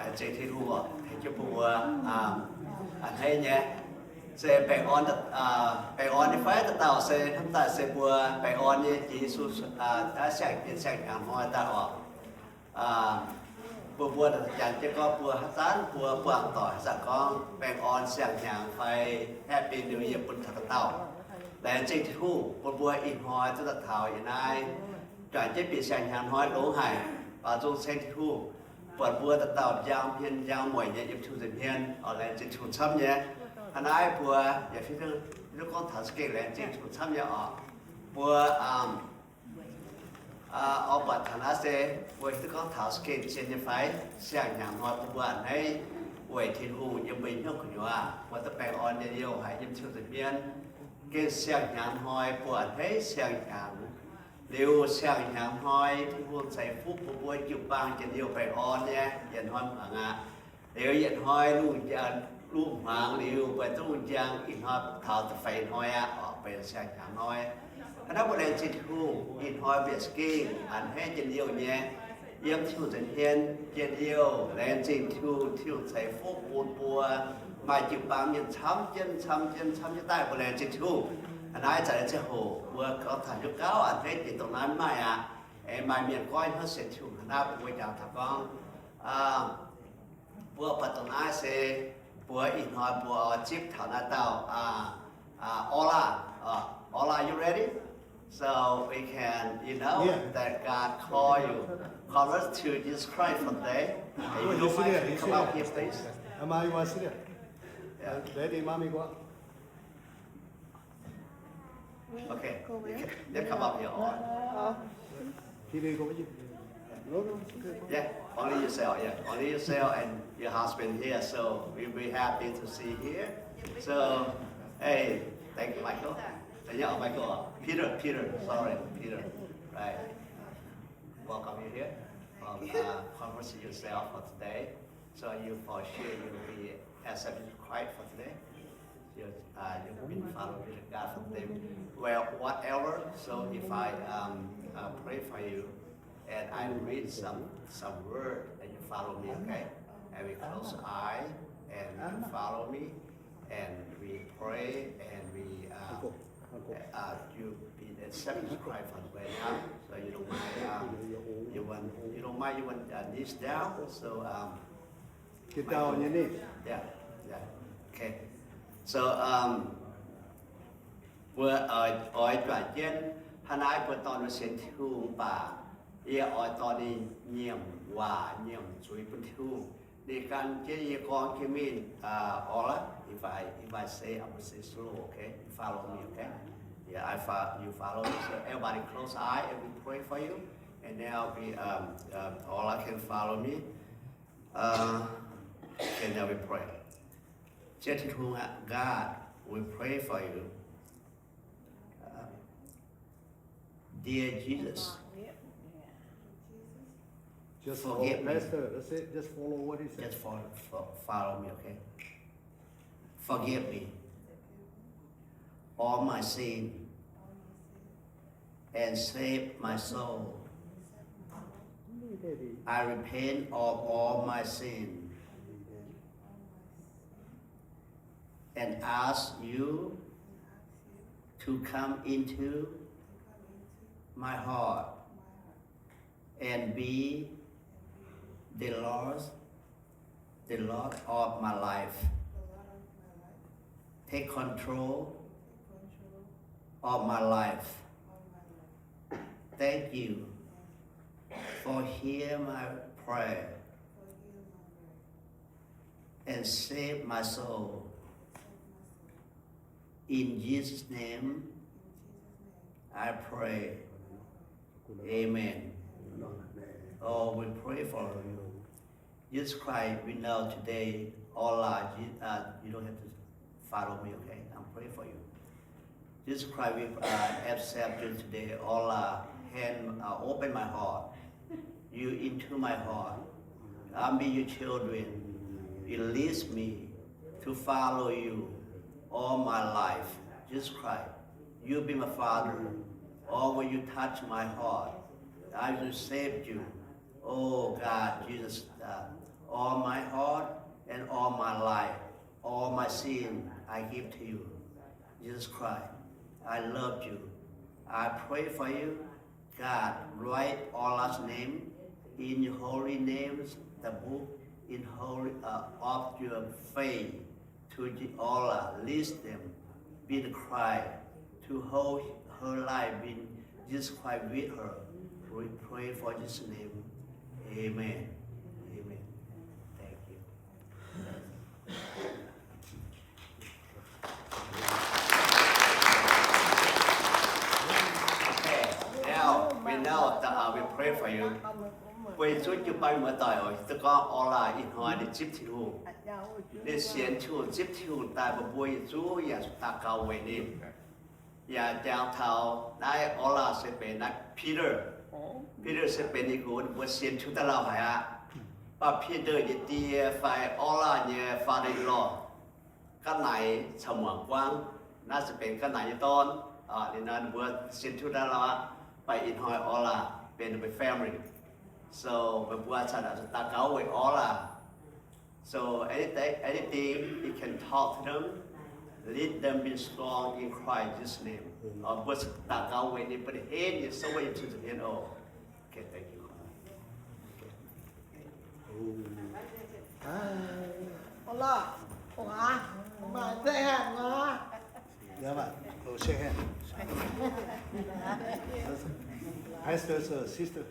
Laengz zingh Tin-Hungh oc, tengx jienv mbuo mbuo a'hneiv nyei. Se baengh orn, baengh orn nyei fai? Dauh dauh se hnamv daaih se mbuo baengh orn nyei jiex Yesu siang-, siang-hnyangx hnoi daaih oc. Mbuo mbuo janx jienv gorngv mbuo haaix zanc mbuo buangh doic haaix zanc gorngv baengh orn siang-hnyangx fai Happy New Year bun taux dauh dauh. Laengz zingh Tin-Hungh bun mbuo ih hnoi duqv daaih taux yiem naaiv juangc jienv bieqc siang-hnyangx hnoi longx haic. Baaux nzung ceng Tin-Hungh buatc mbuo dauh dauh njang hmien njang mueic nyei yiem Tin-Hungh nza'hmien oc. Laengz zingh Tin-Hungh camv nyei. Hnangv naaiv mbuo yaac fiev duqv gorngv taux za'gengh laengz zingh Tin-Hungh camv nyei oc. Mbuo oix buatc taux naaiv se mbuo hiuv duqv gorngv taux za'gengh zien nyei fai? Siang-hnyangx hnoi bun mbuo a'hneiv weic Tin-Hungh yiem mbuo nyei hnyouv gu'nyuoz, mbuo duqv baengh orn njien-youh haic yiem Tin-Hungh nza'hmien. Gengh siang-hnyangx hnoi mbuo a'hneiv siang-hnyangx. Liuz siang-hnyangx hnoi Tin-Hungh ceix fuqv bun mbuo jiu-baang njien-youh baengh orn nyei yietc hnoi muangx aqv. Liuz yietc hnoi lungh, lungh hmuangx liuz, mbuo duqv lungh njang, ih hnoi taux da'feix hnoi aqv oc, benx siang-hnyangx hnoi. Hnangv naaiv mbuo laengz zingh Tin-Hungh, ih hnoi mbuo za'gengh a'hneiv njien-youh nyei, yiem Tin-Hungh nza'hmien njien-youh. Laengz zingh Tin-Hungh, Tin-Hungh ceix fuqv bun mbuo maaih jiu-baang mienh camv jienv, camv jienv, camv jienv daaih. Mbuo laengz zingh Tin-Hungh. Hnangv naaiv zanc nyei ziangh hoc mbuo gorngv taux hnyouv gauh a'hneiv jiex dongh naaiv mv maaih aqv. Aengx maaih mienh goiv hnangv sienx Tin-Hungh hnangv naaiv, mbuo jangx taux gorngv, mbuo buatc dongh naaiv se mbuo ih hnoi mbuo zipv taux naaiv dauh Orla. Orla, you ready? So we can, you know, that God call you, call us to Jesus Christ for today. And you don't mind if you come up here, please? Am I was here? Yeah. Daddy, mommy, go. Okay. You can, you come up here. All right. Peter, go with you. No, no, it's okay. Yeah, only yourself. Yeah, only yourself and your husband here. So we'll be happy to see you here. So, hey, thank you, Michael. Yeah, Michael. Peter, Peter. Sorry, Peter. Right. Welcome you here. Um, uh, conference yourself for today. So you for sure you will be accepted Christ for today. You, uh, you've been following God for today. Well, whatever. So if I, um, uh, pray for you and I read some, some word and you follow me, okay? And we close eye and you follow me and we pray and we, uh, uh, you be accepted Christ for today now. So you don't mind, um, you want, you don't mind, you want, uh, knees down. So, um, Get down on your knees. Yeah, yeah. Okay. So, um, mbuo oix juangc jienv hnangv naaiv mbuo dorh ninh sienx Tin-Hungh mv baac yie oix dorh ninh nyiemc waac nyiemc zuiz bun Tin-Hungh. Ninh gan jienv yie gorngv jienv mingh, uh, Orla, if I, if I say, I will say slow, okay? You follow me, okay? Yeah, I fo-, you follow me. So everybody close eye and we pray for you. And now we, um, um, Orla can follow me. Uh, okay, now we pray. Dear Tin-Hungh, uh, God, we pray for you. Uh, dear Jesus, just follow, forgive me. Pastor, that's it. Just follow what he said. Just fo-, fo-, follow me, okay? Forgive me all my sin and save my soul. I repent of all my sin and ask you to come into my heart and be the Lord, the Lord of my life. Take control of my life. Thank you for hear my prayer and save my soul. In Jesus' name, I pray. Amen. Oh, we pray for you. Jesus Christ, we know today, all are, uh, you don't have to follow me, okay? I'm praying for you. Jesus Christ, we, uh, accept you today. All, uh, hand, uh, open my heart. You into my heart. I'll be your children. Release me to follow you all my life. Jesus Christ, you be my Father. Oh, when you touch my heart, I will save you. Oh God, Jesus, uh, All my heart and all my life, all my sin I give to you. Jesus Christ, I love you. I pray for you. God, write Orla's name in your holy names, the book in holy, uh, of your faith to the Orla. Lead them with Christ to hold her life with Jesus Christ with her. We pray for Jesus' name. Amen. Amen. Thank you. Okay, now we know that I will pray for you. Mbuo yietc zungv jiu-baang muoz-doic oc, duqv gorngv Orla ih hnoi ninh zipv Tin-Hungh. Ninh sienx Tin-Hungh, zipv Tin-Hungh daaih, mbuo mbuo yietc zungv yaac daux gaux weic ninh. Yaac jangx taux naaiv Orla se benx naaiv Peter. Peter se benx ninh nqox, ninh mbuo sienx Tin-Hungh daaih lauh haic aqv. Mv baac Peter nyei die fai Orla nyei father-in-law, ga'naaiv caux muangx guangv, naaiv se benx ga'naaiv nyei dorn. Ninh nor ninh mbuo sienx Tin-Hungh daaih lauh aqv, mv baac ih hnoi Orla benx ninh mbuo family. So meih mbuo caux daux gaux weic Orla. So anything, anything you can talk to them, lead them be strong in Christ Jesus' name. Mbuo daux gaux weic ninh, bun ninh henv nyei souv yiem Tin-Hungh nyei hnyouv oc. Okay, thank you. Orla, Orla, mbuo shake hand. Hi, sister.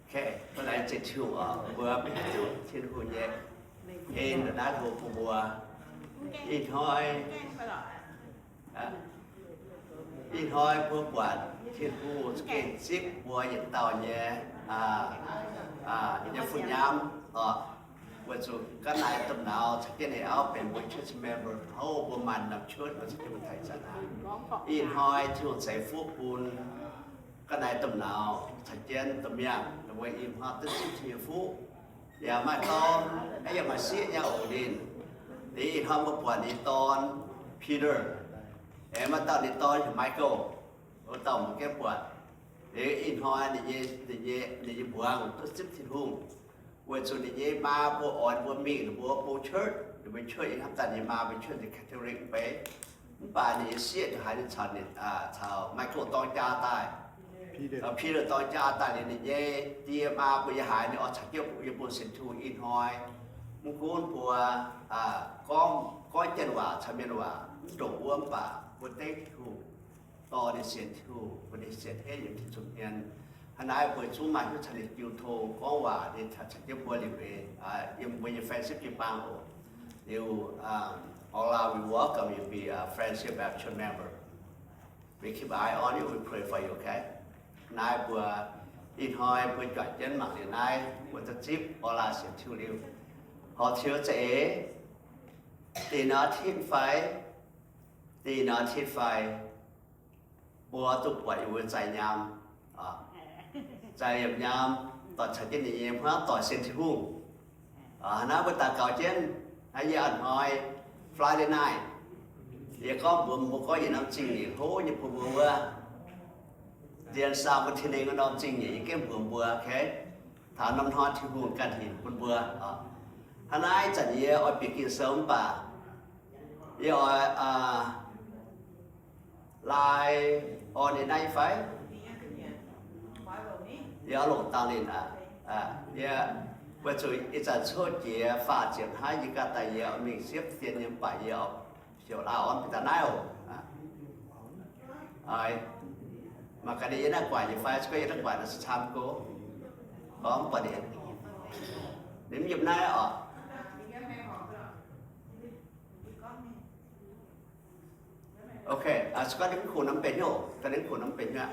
Okay, mbuo laengz zingh Tin-Hungh oc, mbuo bieqc Tin-Hungh nyei en naaiv hlo bun mbuo. Ih hnoi, ih hnoi mbuo buatc Tin-Hungh za'gengh zipv mbuo yietc dauh nyei, nyei fun-nyaamv oc. Weic zuqc ga'naaiv domh nauz caux jienv ninh auv benx mbuo church member, houv mbuo maaih norm church mbuo caux jienv mbuo taux ih zanc aqv. Ih hnoi Tin-Hungh ceix fuqv bun ga'naaiv domh nauz caux jienv domh miangh, ninh mbuo ih hnoi duqv zipv Tin-Hungh nyei fuqv. Yaac maaih dorn, yaac maaih sieqv nyei oc ninh. Liuz ih hnoi mbuo buatc ninh dorn Peter, aengx maaih dauh ninh dorn heuc Michael, wuov dauh mbuo gengh buatc. Liuz ih hnoi ninh nyei, ninh nyei, ninh nyei mbuangz duqv zipv Tin-Hungh. Weic zuqc ninh nyei maa mbuo oix mbuo mingh ninh mbuo bung church, ninh mbuo church ih hnamv daaih ninh maa mbuo church ninh Catholic mv bei. Mv baac ninh nyei sieqv haiz ninh caux, caux Michael dorng jaa daaih, Peter dorng jaa daaih liuz, ninh nyei die maa mbuo yaac haiz ninh oix caux jienv yie mbuo sienx Tin-Hungh ih hnoi. Mv gunv mbuo gorngv, gorngv Janx waac caux Mienh waac mv ndongc wuov, mv baac mbuo dengv Tin-Hungh dorh ninh sienx Tin-Hungh, bun ninh sienx henv yiem Tin-Hungh hmien. Hnangv naaiv mbuo zungv maaih hiuv caux ninh jiu tong gorngv waac, ninh caux jienv mbuo liuz, yiem mbuo nyei friendship jiu-baang oc. Liuz, Orla, we welcome you be a Friendship Baptist church member. We keep eye on you, we pray for you, okay? Naaiv mbuo ih hnoi mbuo juangc jienv mangc liuz naaiv, mbuo duqv zipv Orla sienx Tin-Hungh liuz, horpc ziux za'eix, da'nyeic nor tin fai, da'nyeic nor tin fai, mbuo duqv buatc yie mbuo zai nyaam, zai yiem nyaam, doic caux jienv ninh nyei hmuangv doic sienx Tin-Hungh. Naaiv mbuo daux gaux jienv, naaiv yie a'hnoi Friday night, yie gorngv mbuox mbuo gorngv yietc norm zingh nyeic hlo nyei bun mbuo wuov, Dien Saa mbuo Tin-Hungh norm zingh nyeic yie gengh mbuox mbuo, okay? Taux norm hnoi Tin-Hungh ganh hinc bun mbuo. Hnangv naaiv ih zanc yie oix bieqc Ging-Sou mv baac yie oix lai orn yie naaiv fai? Yie oix longc dangh ninh aqv. Yie weic zuqc ih zanc cuotv jiex faah ziepc hnoi yie ganh daaih yie oix mingh siepv dien nyei mv baac yie oix heuc lai orn bieqc daaih naaiv oc. Mangc gaax ninh yiem naaiv guaaic nyei fai, se gorngv yiem naaiv guaaic nor se camv go. Gorngv mv baac ninh, ninh mv yiem naaiv oc. Okay, se gorngv ninh mv kungx nor mv benx hnyouv, gorngv ninh mv kungx nor mv benx hnyouv.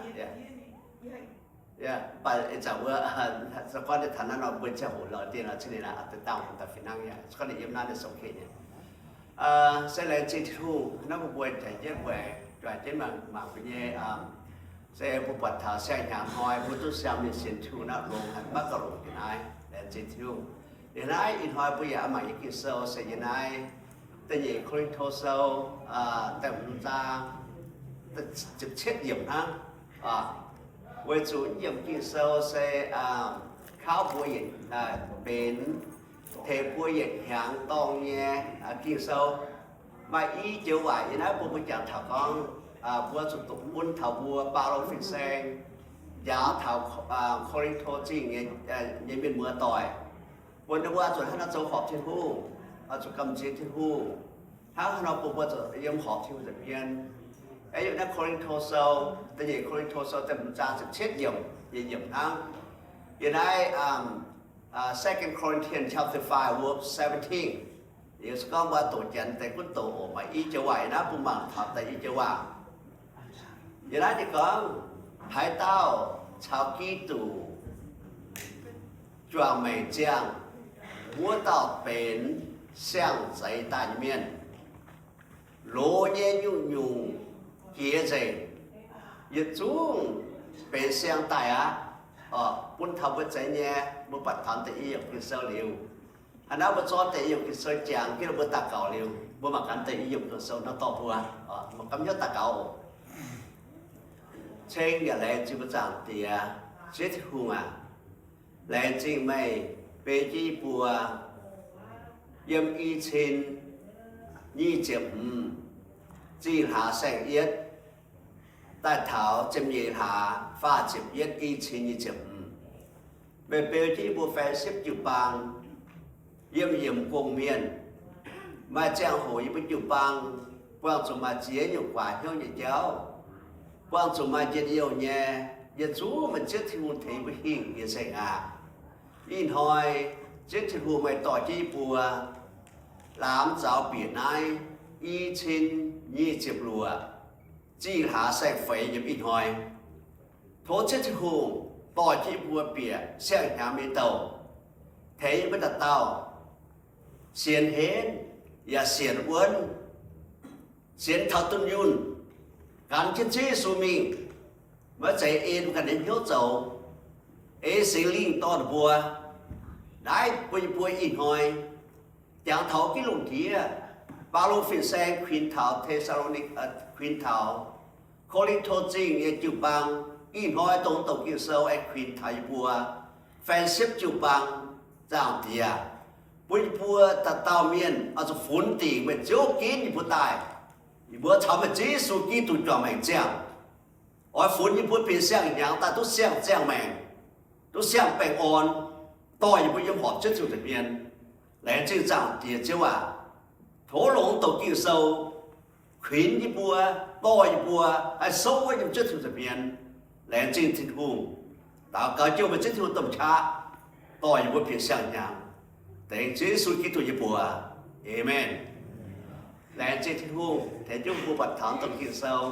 Mv baac ih zanc wuov, se gorngv ninh taux naaiv nor mbuo ziangh hoc lorz dien lorz cin ninh naaiv daaih dangh daaih fih hnangv yaac, se gorngv ninh yiem naaiv ninh sou ken nyei. Se laengz zingh Tin-Hungh naaiv mbuo mbuo tengx jienv mbuo juangc jienv mangc mbuo nyei, se mbuo buatc taux siang-hnyangx hnoi mbuo duqv siang mingh sienx Tin-Hungh naaiv longx haic, maiv gauh longx jiex naaiv. Laengz zingh Tin-Hungh. Liuz naaiv ih hnoi mbuo yaac mangc nyei Ging-Sou se yiem naaiv da'nyeic Ko^lin^to Sou da'hmz zaang ziepc cietv yiemc hnangv. Weic zuqc yiem Ging-Sou se kauv mbuo yietc benx, tengx mbuo yietc hnyangx dorngh nyei Ging-Sou. Maaih i joux waac yiem naaiv bun mbuo jangx taux gorngv mbuo zuqc doqc bun taux mbuo Baulo fin-saeng njaaux taux Ko^lin^to Zingh nyei mienh muoz-doic, bun ninh mbuo zuqc hnangv nor zoux horpc Tin-Hungh, zuqc gamh nziex Tin-Hungh, hnangv haaix nor bun mbuo zuqc yiem horpc Tin-Hungh nza'hmien. Aeqv, yiem naaiv Ko^lin^to Sou, da'nyeic Ko^lin^to Sou da'hmz zaang ziepc cietv yiemc, yietc yiemc hnangv. Yiem naaiv Second Corinthians chapter five, verse seventeen, yie se gorngv mbuo doqc Janx deix gunv doqc oc. Maaih i joux waac yiem naaiv bun mangc taux deix i joux waac. Yiem naaiv ninh gorngv, haaix dauh caux Giduc juangc maengc ziangh, wuov dauh benx siang-zeix daaih nyei mienh. Loz nyei nyungc-nyungc jiex nzengc, yietc zungv benx siang daaih aqv. Bun taux mbuo zeiz nyei, mbuo buatc taux deix i yiemc Ging-Sou liuz, hnangv naaiv mbuo zorqv deix i yiemc Ging-Sou jangx jienv mbuo daux gaux liuz, mbuo mangc gaax deix i yiemc Ging-Sou hnangv dorh mbuo mangc gaax hnyouv daux gaux oc. Ceng yaac laengz zingh mbuo Zaangc Diex, Ziouv Tin-Hungh aac, laengz zingh meih beu jienv yie mbuo yiem i cin nyic ziepc hmz zingh hlaax saeng-yietv daaih taux ziepc nyeic hlaax faah ziepc yietv, i cin nyic ziepc hmz. Meih beu jienv yie mbuo faix sipv jiu-baang, yiem yiemc gong-mienh. Maaih ziangh hoc yie mbuo jiu-baang buangh zuqc maaih ziex nyungc guaax hnyouv nyei jauv, buangh zuqc maaih njien-youh nyei. Yie zuqc meih Ziouv Tin-Hungh tengx yie mbuo hingh yie nzengc aqv. Ih hnoi Ziouv Tin-Hungh meih dorh jienv yie mbuo lamz zaux bieqc naaiv i cin nyic ziepc luoqc zingh hlaax saeng-feix yiem ih hnoi. Tov Ziouv Tin-Hungh dorh jienv yie mbuo bieqc siang-hnyangx mingh douc, tengx yie mbuo dauh dauh sienx henv yaac sienx wuonv, sienx taux dunh yunh, gan jienv Ziouv Yesu mingh, maiv zeiz ei mbuo ganh nyei hnyouv zoux. Ei Singx Lingh dorh ninh mbuo. Naaiv bun yie mbuo ih hnoi jangx taux ginv lungh ndiev, Baulo fin-saeng kuinx taux Te^saa^lo^ni, kuinx taux Ko^lin^to Zingh nyei jiu-baang, ih hnoi dongh douc Ging-Sou aengx kuinx taux yie mbuo faix sipv jiu-baang. Zaangc Diex, bun yie mbuo dauh dauh mienh oix zuqc funx dingc meih Ziouv ginv yie mbuo daaih. Yie mbuo caux meih Ziouv Yesu Giduc juangc maengc ziangh. Oix funx yie mbuo bieqc siang-hnyangx daaih duqv siang ziangh maengc, duqv siang baengh orn, dorh yie mbuo yiem horpc Ziouv Tin-Hungh nza'hmien. Laengz zingh Zaangc Diex Ziouv aac, tov longx douc Ging-Sou kuinx yie mbuo, dorh yie mbuo haih souv wuov yiem Ziouv Tin-Hungh nza'hmien. Laengz zingh Tin-Hungh. Daux gaux jouh meih Ziouv Tin-Hungh domh qaqv dorh yie mbuo bieqc siang-hnyangx. Dengx Ziouv Yesu Giduc nyei mbuox. Aamen. Laengz zingh Tin-Hungh tengx jienv mbuo buatc taux dongh Ging-Sou.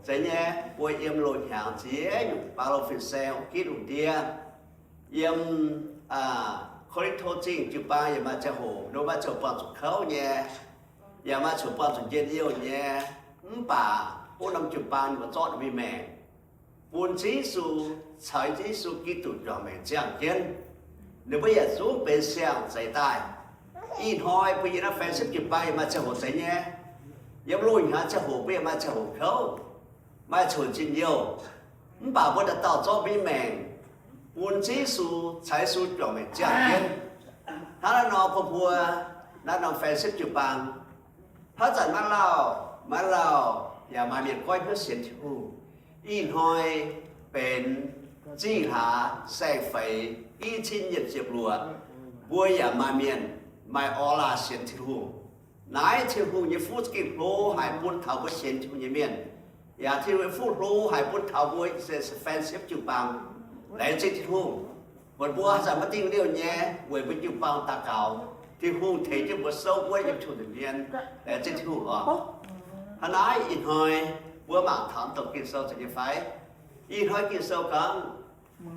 Zeiz nyei, mbuo yiem loz-hnyangx ziex nyungc, Baulo fin-saeng ginv lungh ndiev. Yiem Ko^lin^to Zingh jiu-baang yaac maaih ziangh hoc, ninh mbuo maaih ziangh hoc buangh zuqc kouv nyei, yaac maaih ziangh hoc buangh zuqc njien-youh nyei. Mv baac wuov norm jiu-baang ninh mbuo zorqv ninh mbuo nyei maengc bun Ziouv Yesu, caux Ziouv Yesu Giduc juangc maengc ziangh jienv. Ninh mbuo yietc zungv benx siang-zeix daaih. Ih hnoi mbuo yiem naaiv faix sipv jiu-baang yaac maaih ziangh hoc zeiz nyei. Yiem loz-hnyangx ziangh hoc mbuo yaac maaih ziangh hoc kouv, maaih ziangh hoc njien-youh. Mv baac mbuo dauh dauh zorqv mbuo nyei maengc bun Ziouv Yesu, caux Yesu juangc maengc ziangh jienv. Hnangv naaiv nor bun mbuo naaiv norm faix sipv jiu-baang, haaix zanc maiv lauh, maiv lauh yaac maaih mienh goiv hnyouv sienx Tin-Hungh. Ih hnoi benx zingh hlaax saeng-feix i cin nyic ziepc luoqc, mbuo yaac maaih mienh maaih orn laanh sienx Tin-Hungh. Naaiv Tin-Hungh nyei fuqv za'gengh hlo haic bun taux mbuo sienx Tin-Hungh nyei mienh, yaac Tin-Hungh nyei fuqv hlo haic bun taux mbuo faix sipv jiu-baang. Laengz zingh Tin-Hungh. Buatc mbuo haaix zanc maiv dingh liouh nyei, weic mbuo jiu-baang daux gaux, Tin-Hungh tengx jienv mbuo souv wuov yiem Tin-Hungh nza'hmien. Laengz zingh Tin-Hungh oc. Hnangv naaiv ih hnoi mbuo mangc taux dongh Ging-Sou zeiz nyei fai? Ih hnoi Ging-Sou gorngv,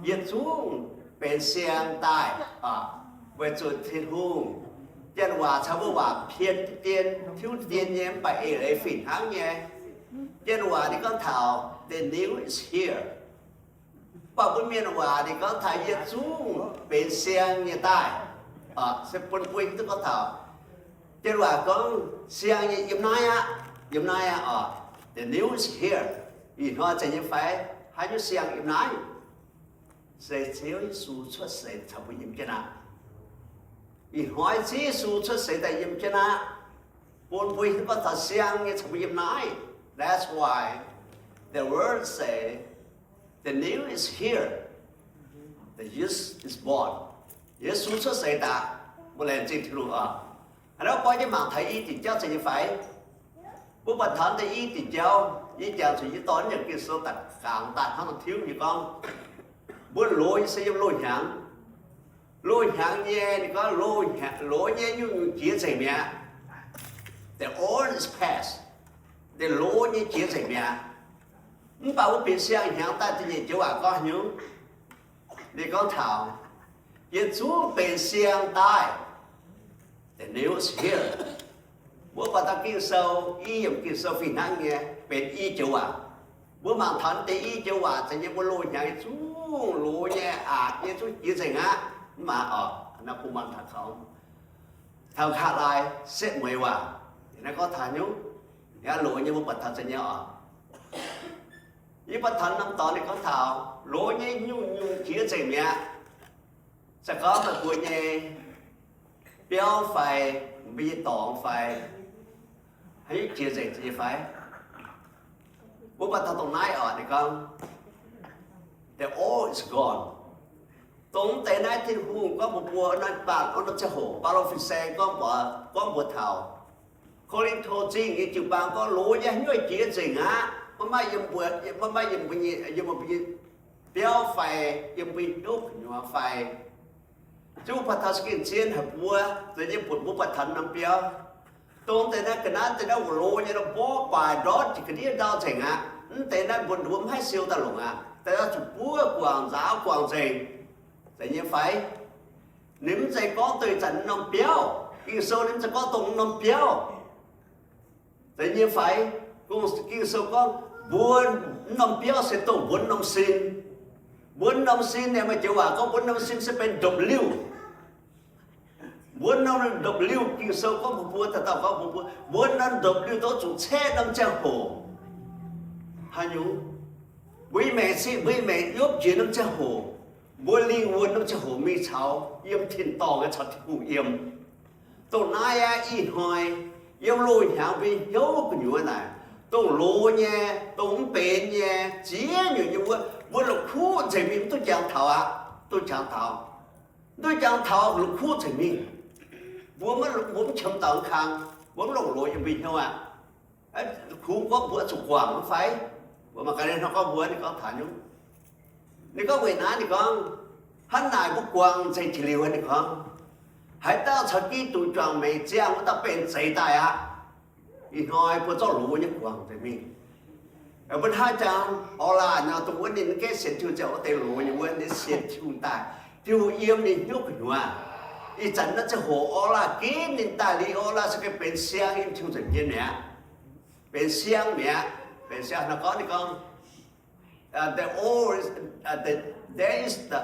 yietc zungv benx siang daaih, weic zuqc Tin-Hungh, janx waac caux mbuo waac pien dien, tiuv dien nyei, mv baac eix leiz fih hnangv nyei. Janx waac ninh gorngv taux the new is here. Mv baac mbuo mienh waac ninh gorngv taux yietc zungv benx siang nyei daaih. Se bun mbuo hiuv duqv gorngv taux, janx waac gorngv siang nyei yiem naaiv aqv, yiem naaiv aqv oc. The new is here. Ih hnoi zeiz nyei fai? Haaix nyungc siang yiem naaiv? Se Ziouv Yesu cuotv seix caux mbuo yiem jienv aqv. Ih hnoi Ziouv Yesu cuotv seix daaih yiem jienv aqv, bun mbuo hiuv gorngv taux siang nyei caux mbuo yiem naaiv. That's why the word say, the new is here, the youth is born. Yesu cuotv seix daaih, mbuo laengz zingh Tin-Hungh oc. Hnangv naaiv gorngv yie mangc taux i diuc jauv zeiz nyei fai? Mbuo buatc taux deix i diuc jauv, yie jangx zuqc yie dorh naaiv yiemc Ging-Sou daaih gangx daaih hnangv nor tiuv nyei gorngv, mbuo loz nyei se yiem loz-hnyangx. Loz-hnyangx nyei, ninh gorngv loz-hnyangx, loz nyei nyungc-nyungc jiex nzengc mi'aqv. The old is past. Deix loz nyei jiex nzengc mi'aqv. Mv baac mbuo benx siang-hnyangx daaih, da'nyeic joux waac gorngv haaix nyungc? Ninh gorngv taux, yietc zungv benx siang daaih. The new is here. Mbuo buatc taux Ging-Sou, i yiemc Ging-Sou fih hnangv nyei, benx i joux waac. Mbuo mangc taux deix i joux waac zeiz nyei mbuo loz-hnyangx yietc zungv loz nyei aqc nyei zungv jiex nzengc aqv. Mv baac oc, naaiv bun mangc taux kaux, taux nqa'haav laai setv mueiz waac, naaiv gorngv taux nyungc, yaac loz nyei mbuo buatc taux zeiz nyei oc. Yie buatc taux norm dorngx ninh gorngv taux loz nyei nyungc-nyungc jiex nzengc mi'aqv. Se gorngv meih mbuo nyei biauv fai mbuo nyei dorngx fai haaix nyungc jiex nzengc nyei fai? Mbuo buatc taux dongh naaiv oc, ninh gorngv, the old is gone. Dongh mv deix naaiv Tin-Hungh gorngv mbuox mbuo naaiv, baac norm ziangh hoc Baulo fin-saeng gorngv mbuox, gorngv mbuox taux Ko^lin^to Zingh nyei jiu-baang gorngv, loz nyei haaix nyungc jiex nzengc aqv. Maiv maaih yiem mbuo, maiv maaih yiem mbuo nyei, yiem mbuo nyei biauv fai yiem mbuo hnyouv gu'nyuoz fai. Zungv buatc taux skin zien haic mbuo, zeiz nyei bun mbuo buatc taux norm biauv. Dongh deix naaiv ga'naaiv deix naaiv wuov loz nyei nor, mborqv baaix ndortv jiex ga'ndiev ndau nzengc aqv. Mv deix naaiv mbuo nduov mv haih siou daaih longc aqv. Deix naaiv zuqc buov guangc nzaaux guangc nzengc. Zeiz nyei fai? Ninh mv zeiz gorngv dongh ih zanc norm biauv. Ging-Sou ninh mv zeiz gorngv dongh norm biauv. Zeiz nyei fai? Ging-Sou gorngv mbuo norm biauv se dongh mbuo norm sin. Mbuo norm sin aeqv, maaih joux waac gorngv mbuo norm sin se benx ndopv-liuh. Mbuo norm ndopv-liuh, Ging-Sou gorngv mbuox mbuo, dauh dauh gorngv mbuox mbuo, mbuo norm ndopv-liuh dongh zuqc caeqv norm ziangh hoc. Haaix nyungc? Mbuo nyei maengc, mbuo nyei maengc yopv njiec norm ziangh hoc, mbuo lingh wuonh norm ziangh hoc mingh caux yiem tin-dorngh nyei caux Tin-Hungh yiem. Dongh naaiv aqv, ih hnoi yiem loz-hnyangx mbuo nyei hnyouv gu'nyuoz naaic, dongh loz nyei, dongh mv benx nyei, ziex nyungc nyei wuov, mbuo la'kuqv nzengc mingh, mv duqv jangx taux aqv. Duqv jangx taux, mv duqv jangx taux, la'kuqv nzengc mingh. Mbuo mv, mbuo mv qiemx daux kang, mbuo mv longc loz yiem mbuo hnyouv aqv. Kungx gorngv mbuo zuqc guangc mv fai? Mbuo mangc gaax ninh hnangv gorngv mbuo, ninh gorngv taux nyungc. Ninh gorngv weic naaiv, ninh gorngv, hnangv naaic mbuo guangc nzengc jiex liuz, ninh gorngv, haaix dauh caux Giduc juangc meix ziangh wuov dauh benx zeix daaih aqv. Ih hnoi mbuo zorqv loz nyei guangc nzengc mingh. Mbuo hnangv jangx Orla nor, dongh wuov ninh mv gaengh sienx Tin-Hungh ziangh wuov deix loz nyei wuov, ninh sienx Tin-Hungh daaih, Tin-Hungh yiem ninh hnyouv gu'nyuoz. Ih zanc naaiv ziangh hoc Orla ginv ninh daaih liuz, Orla se gengh benx siang yiem Tin-Hungh nza'hmien mi'aqv. Benx siang mi'aqv. Benx siang nor gorngv, ninh gorngv, uh, the old, uh, the, there is the,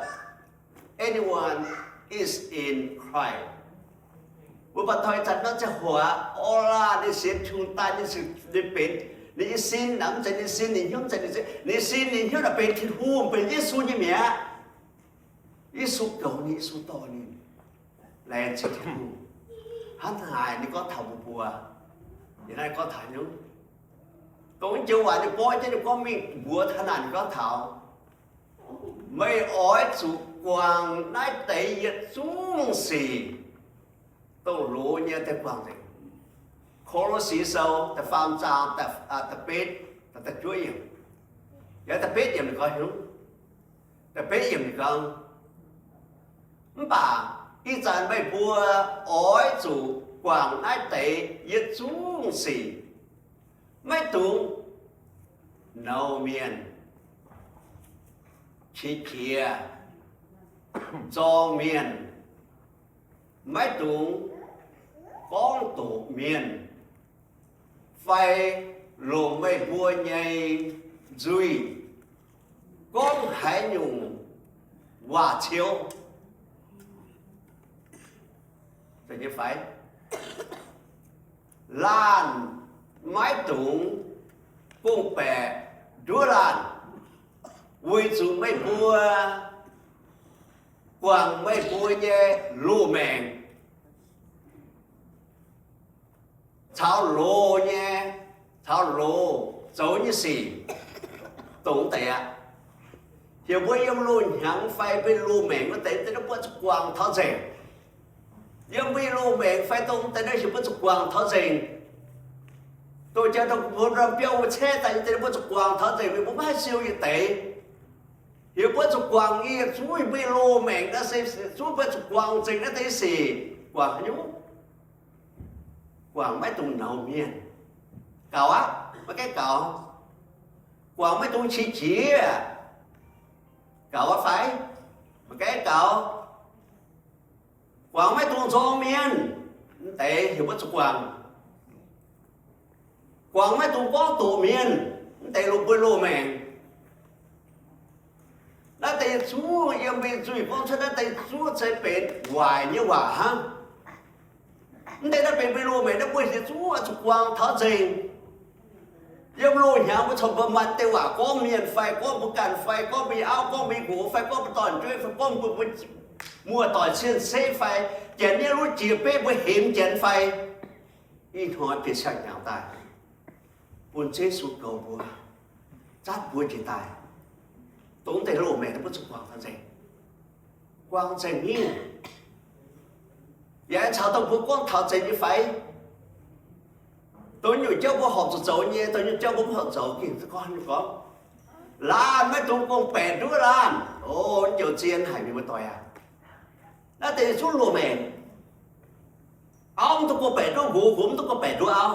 anyone is in Christ. Mbuo baac taux ih zanc naaiv ziangh hoc aqv, Orla ninh sienx Tin-Hungh daaih, ninh, ninh benx, ninh nyei sin naaic mv zeiz ninh sin ninh hnyouv, mv zeiz ninh sin, ninh sin ninh hnyouv naaic benx Tin-Hungh, benx Yesu nyei mi'aqv. Yesu goux ninh, Yesu dorh ninh. Laengz zingh Tin-Hungh. Hnangv naaic ninh gorngv taux mbuo, mbuo, yie naaiv gorngv taux nyungc. Dongh joux waac ninh borqv jienv ninh gorngv mingh mbuox taux naaic, ninh gorngv taux, meih oix zuqc guangc naaiv deix yietc zungv sic, dongh loz nyei daaih guangc nzengc. Ko^lo^si Sou da'faam zaang da'betv, da'juov yiemc, yaac da'betv yiemc ninh gorngv hnyouv, da'betv yiemc ninh gorngv, mv baac ih zanc meih mbuo oix zuqc guangc naaiv deix yietc zungv sic. Maiv dungx nouz mienh, qiex jiez, zorng mienh, maiv dungx gorngv doqc mienh, fai longc meih mbuo nyei nzuih gorngv haaix nyungc waac-ciouv. Laanh maiv dungx gong-baeqc nduov laanh. weic zuqc meih mbuo guangc meih mbuo nyei loz-maengc caux loz nyei, caux loz zoux nyei sic dongh deix aqv. Heuc mbuo yiem loz-hnyangx fai mbuo loz-maengc wuov deix, deix naaiv mbuo zuqc guangc taux nzengc. Yiem mbuo loz-maengc fai dongh deix naaiv heuc mbuo zuqc guangc taux nzengc. Dongh jangx dongh mbuo ndorm biauv mbuo caeqv daaih nyei deix mbuo zuqc guangc taux nzengc, mbuo maiv haih siou yietc deix. Heuc mbuo zuqc guangc nyei yietc zungv mbuo loz-maengc naaiv se, zuov mbuo zuqc guangc nzengc naaiv deix sic. Guangc haaix nyungc? Guangc maiv dungx nouz mienh. Gaux aqv, maiv gaengh gaux. Guangc maiv dungx qiex jiez. Gaux aqv fai? Maiv gaengh gaux. Guangc maiv dungx nzorng mienh. Mv deix heuc mbuo zuqc guangc. Guangc maiv dungx gorngv doqc mienh. Mv deix longc mbuo loz-maengc. Naaiv deix zuov yiem mbuo nzuih gorngv cuotv naaiv deix zuov se benx waaic nyei waac hnangv. Mv deix naaiv benx mbuo loz-maengc, naaiv mbuo hietc zungv oix zuqc guangc taux nzengc. Yiem loz-hnyangx mbuo corc mbuo maaih deix waac gorngv mienh fai gorngv mbuo ganh fai gorngv mbuo nyei auv, gorngv mbuo nyei nqox fai gorngv mbuo dorn-jueiv fai gorngv mbuo, mbuo muoz-doic cien-ceqv fai janx nyei luv jiex beiv mbuo hemx janx fai, ih hnoi bieqc siang-hnyangx daaih, bun Ziouv Yesu goux mbuo, zatv mbuo njiec daaih, dongh deix loz-maengc mbuo zuqc guangc taux nzengc. Guangc nzengc mingh. Yaac caux dongh mbuo gorngv taux nzengc nyei fai? Dongh nyungc jauv mbuo horpc zuqc zoux nyei, dongh nyungc jauv mbuo mv horpc zoux, ging gorngv, gorngv, laanh maiv dungx gorngv-baeqc nduov laanh. O, njoux zien haic mienh muoz-doic aac. Naaiv deix zuqc loz-maengc. Auv mv dungx gorngv-baeqc nduov nqox, nqox mv dungx gorngv-baeqc nduov auv.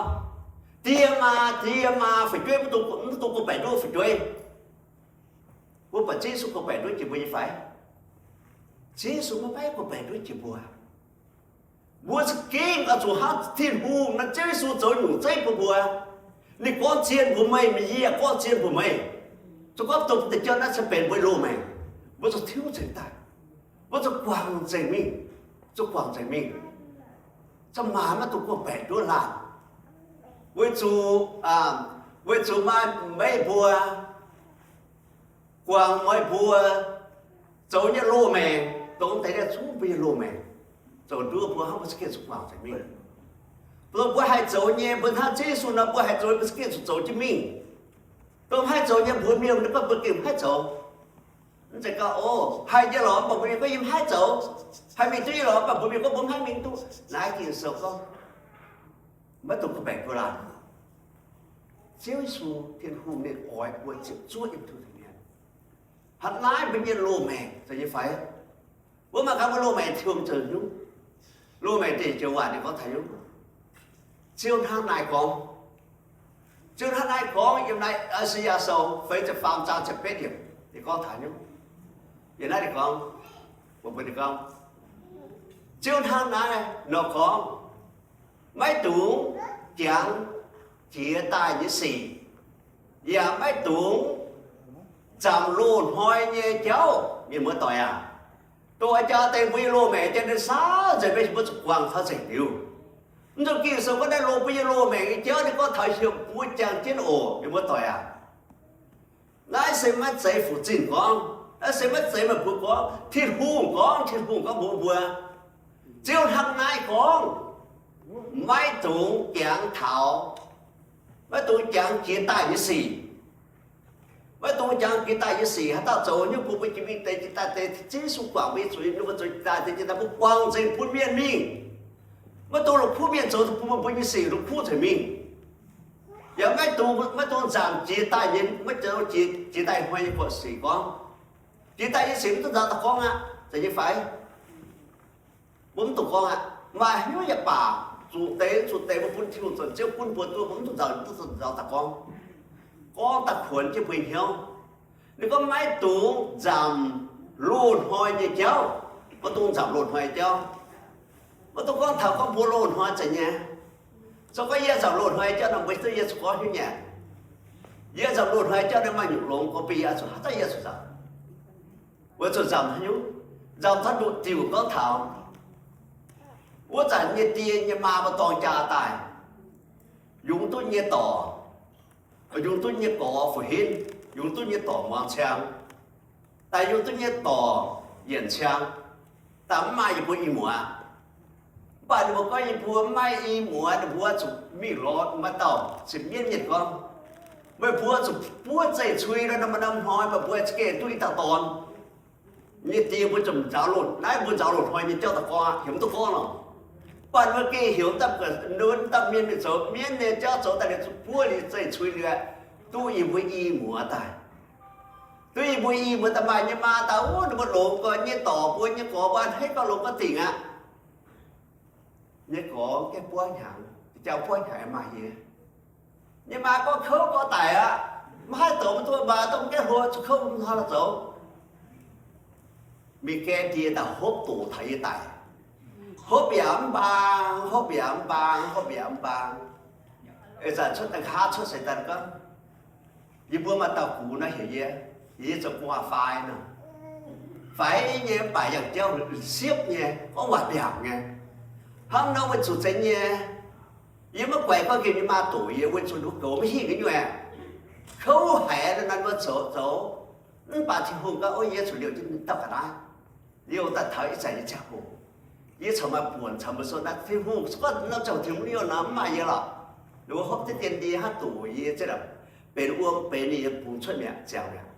Die maa, die maa, fu'jueiv mv dungx, mv dungx gorngv-baeqc nduov fu'jueiv. Mbuo buatc Ziouv Yesu gorngv-baeqc nduov jiex mbuo nyei fai? Ziouv Yesu maiv gorngv-baeqc nduov jiex mbuo. Mbuo za'gengh oix zuqc hnangv Tin-Hungh naaiv Ziouv Yesu zoux nyungc zeiv bun mbuo. Ninh gorngv zien mbuox meih, meih yie gorngv zien mbuox meih. Zuqc gorngv dongh deix jauv naaiv se benx mbuo loz-maengc. Mbuo zuqc tiuv nzengc daaih. Mbuo zuqc guangc nzengc mingh. Zuqc guangc nzengc mingh. Za'maanc maiv dungx gorngv-baeqc nduov laanh. Weic zuqc, weic zuqc maaih meih mbuo guangc meih mbuo zoux nyei loz-maengc, dongh deix naaiv zungv mbuo nyei loz-maengc, zoux nduov mbuo hnangv mbuo za'gengh zuqc guangc nzengc mingh. Dongh mbuo haih zoux nyei, mbuo hnangv Ziouv Yesu nor, mbuo haih zoux, mbuo za'gengh zuqc zoux jienv mingh. Dongh mv haih zoux nyei, mbuox mienh ninh gorngv mbuo gengh mv haih zoux. Mv zeiz gorngv, o, haih nyei lorqc, mv baac mbuo mienh gorngv yie mv haih zoux. Haih mingh duqv nyei lorqc, mv baac mbuo mienh gorngv mbuo mv haih mingh duqv. Naaiv Ging-Sou gorngv, maiv dungx gorngv-baeqc nduov laanh. Ziouv Yesu, Tin-Hungh ninh oix mbuo ziepc zuoqv yiem Tin-Hungh mienh. Hnangv naaiv mbuo nyei loz-maengc zoux nyei fai? Mbuo mangc gaax mbuo loz-maengc tiomc zoux nyungc. Loz-maengc deic joux waac ninh gorngv taux nyungc. Ziouv hnangv naaiv gorngv. Ziouv hnangv naaiv gorngv yiem naaiv I^saa^yaa Sou feix ziepc faam zaang ziepc betv yiemc, ninh gorngv taux nyungc. Yiem naaiv ninh gorngv, mbuo mbuo ninh gorngv, Ziouv hnangv naaiv nor gorngv, maiv dungx jangx jiez daaih nyei sic, yaac maiv dungx nzamc loz-hnoi nyei jauv. Mienh muoz-doic aac, dongh a'jangv deix mbuo nyei loz-maengc jangx deix saauv nzengc, mbuo zuqc guangc taux nzengc liuz. Mv dungx Ging-Sou gorngv naaiv loz mbuo nyei loz-maengc nyei jauv ninh gorngv taux heuc mbuo jangx jienv oc. Mienh muoz-doic aac, naaiv se maiv zeiz fu'zinh gorngv, naaiv se maiv zeiz meih mbuo gorngv, Tin-Hungh gorngv, Tin-Hungh gorngv mbuox mbuo. Ziouv hnangv naaiv gorngv, maiv dungx jangx taux, maiv dungx jangx jiez daaih nyei sic. Maiv dungx jangx jiez daaih nyei sic. Haaix dauh zoux nyungc bun mbuo jiex mingh deix, jiez daaih deix, Ziouv Yesu guangc mbuo nyei zuiz, ninh mbuo zoux jiez daaih deix, jiez daaih mbuo guangc nzengc bun mienh mingh. Maiv dungx la'kuqv mienh zoux bun mbuo, mbuo nyei sic la'kuqv nzengc mingh. Yaac maiv dungx, maiv dungx nzamc jiez daaih nyei, maiv dungx jiez, jiez daaih hnoi nyei buoqc sic gorngv. Jiez daaih nyei sic mv dungx nzaaux daaih gorngv aqv, zeiz nyei fai? Mbuo mv dungx gorngv aqv. Maaih hnyouv yaac baac, zuqc deix, zuqc deix mbuo bun Tin-Hungh zoux Ziouv gunv mbuo duqv, mbuo mv dungx nzaaux, mv dungx nzaaux daaih gorngv. Gorngv daaih kuonx jienv mbuo nyei hnyouv. Ninh gorngv maiv dungx nzamc loz-hnoi nyei jauv. Maiv dungx nzamc loz-hnoi nyei jauv. Maiv dungx gorngv taux gorngv mbuo loz-hnoi zeiz nyei. Zoux gorngv yie nzamc loz-hnoi nyei jauv nor, mbuo duqv yie zuqc gorngv hnyouv nyei. Yie nzamc loz-hnoi nyei jauv naaiv maaih nyungc longx gorngv bun yie oix zuqc haaix dauh yie zuqc nzamc. Weic zuqc nzamc haaix nyungc? Nzamc taux nduqc diuc gorngv taux, wuov zanc nyei die nyei maa mbuo dorng jaa daaih, yungz duqv nyei dorc, yungz duqv nyei gorx fu-henv, yungz duqv nyei dorc muangx ciang, daaih yungh duqv nyei dorc yienc ciang, daaih mv maaih yie mbuo i muoz. Mv baac ninh mbuo gorngv yie mbuo mv maaih i muoz, ninh mbuo zuqc mingh lorz maaih dauh ziepc mienv mienh gorngv, meih mbuo zuqc buov zeih cui nor, norm-norm hnoi meih mbuo za'gengh duqv i dauh dorn. Nyei die mbuo zuqc nzaaux loz, naaiv mbuo nzaaux loz-hnoi nyei jauv daaih gorngv aqv, heuc mv duqv gorngv nor. Mv baac ninh mbuo gengh heuc daaih, ninh mbuo dauh mienh mingh zoux mienv nyei jauv zoux daaih liuz, zuqc buov liuz zeih cui liuz, duqv yie mbuo i muoz daaih. Duqv yie mbuo i muoz daaih maaih nyei maa daaih, wuov, ninh mbuo longx gorx nyei dorc mbuo nyei gorx mbuo a'hneiv gorngv longx gorngv dingc aqv. Nyei gorx gaengh buov hnyangx, jauv buov hnyangx maaih nyei. Nyei maa gorngv kouv gorngv daic aqv, maiv haih zoux mv duqv, maa dongh gaengh hlo zuqc kouv mv hnoi lorz zoux. Mingh gae ndie daaih hopv doqc taux yie daic. Hopv yaac mv mbaang, hopv yaac mv mbaang, hopv yaac mv mbaang. Ih zanc cuotv daaih nqa'haav cuotv seix daaih gorngv, yie mbuo maaih dauh gux naaiv heuc yie, heuc yie zoux gu'nguaaz faix nor. Faix nyei mv baac yangh jauv siepv nyei, gorngv waac mbiaauc nyei. Hnangv nor weic zuqc zeiz nyei, yie maiv guaix gorngv nqemh nyei maa doqc yie, weic zuqc ninh mbuo goux maiv hingh nyei nyuoqc, kouv haic nor, mbuo zoux zoux. Mv baac Tin-Hungh gorngv, ov, yie zuqc liouh jienv dauh ga'naaiv, liouh daaih taux ih zanc nyei ziangh hoc, yie corc maaih buonc caux mbuo sou naaiv. Tin-Hungh se gorngv norm ziangh hoc Tin-Hungh liouh nor, mv maaih yie lorqc. Ninh mbuo hopv jienv dien ndie hnangv doqc yie, zieqv bungx cuotv mi'aqv, ziangx mi'aqv.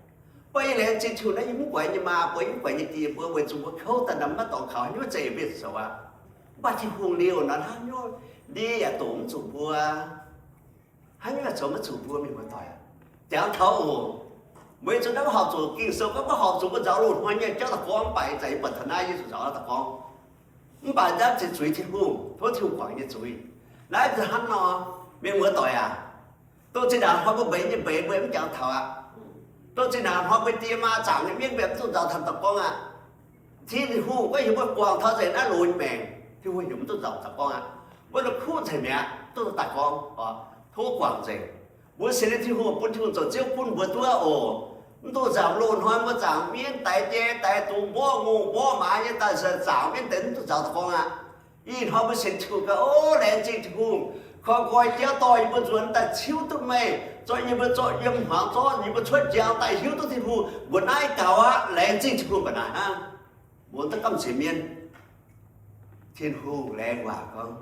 Mv baac yie laengz zingh Tin-Hungh naaiv yie mv guaix nyei maa mbuo, yie mv guaix nyei die mbuo, weic zuqc mbuo kouv daaih nor maiv dorngx kaux haaix nyungc, zeiz mbienv zoux aqv. Mv baac Tin-Hungh liouh nor hnangv nyungc, ndie yaac doqc mv zuqc mbuo, haaix nyungc yaac zoux maiv zuqc mbuo, mienh muoz-doic aac. Jangx taux oc, weic zuqc naaiv maiv horpc zuqc Ging-Sou gorngv mv horpc zuqc mbuo nzaaux loz-hnoi nyei jauv daaih gorngv, mv baac ih zanc yie buatc taux naaiv Yesu nzaaux daaih gorngv. Mv baac naaiv se zuiz Tin-Hungh, tov Tin-Hungh guangc nyei zuiz. Naaiv hnangv nor, mienh muoz-doic aac, dongh zinh ndaangc hnoi mbuo mbeix nyei mbeix mbuo mv jangx taux aqv. Dongh zinh ndaangc hnoi mbuo die maa zaangc nyei mienv mbuo mv duqv nzaaux taux daaih gorngv aqv. Tin-Hungh gorngv heuc mbuo guangc taux nzengc naaiv loz nyei maengc, Tin-Hungh heuc mv duqv nzaaux daaih gorngv aqv. Mbuo la'kuqv nzengc mi'aqv, duqv daaih gorngv, tov guangc nzengc. Mbuo sienx nyei Tin-Hungh bun Tin-Hungh zoux Ziouv gunv mbuo duqv oc. Mv duqv nzaaux loz-hnoi mbuo zaangc mienv daix jai daix dungz mborqv ngongh mborqv maaz nyei daaih zaangc mienv deix mv duqv nzaaux daaih gorngv aqv. Ih hnoi mbuo sienx Tin-Hungh gaax, o, laengz zingh Tin-Hungh, koi nqoi jauv dorh yie mbuo nzuonx daaih ciuv duqv meih, zorqv yie mbuo zorqv yiem hmuangx zorqv yie mbuo cuotv njang daaih hiuv duqv Tin-Hungh mbuo naaiv gaux aqv. Laengz zingh Tin-Hungh mbuo naaic hnangv. Mbuo duqv gamh nziex mienv. Tin-Hungh laengz waac gorngv,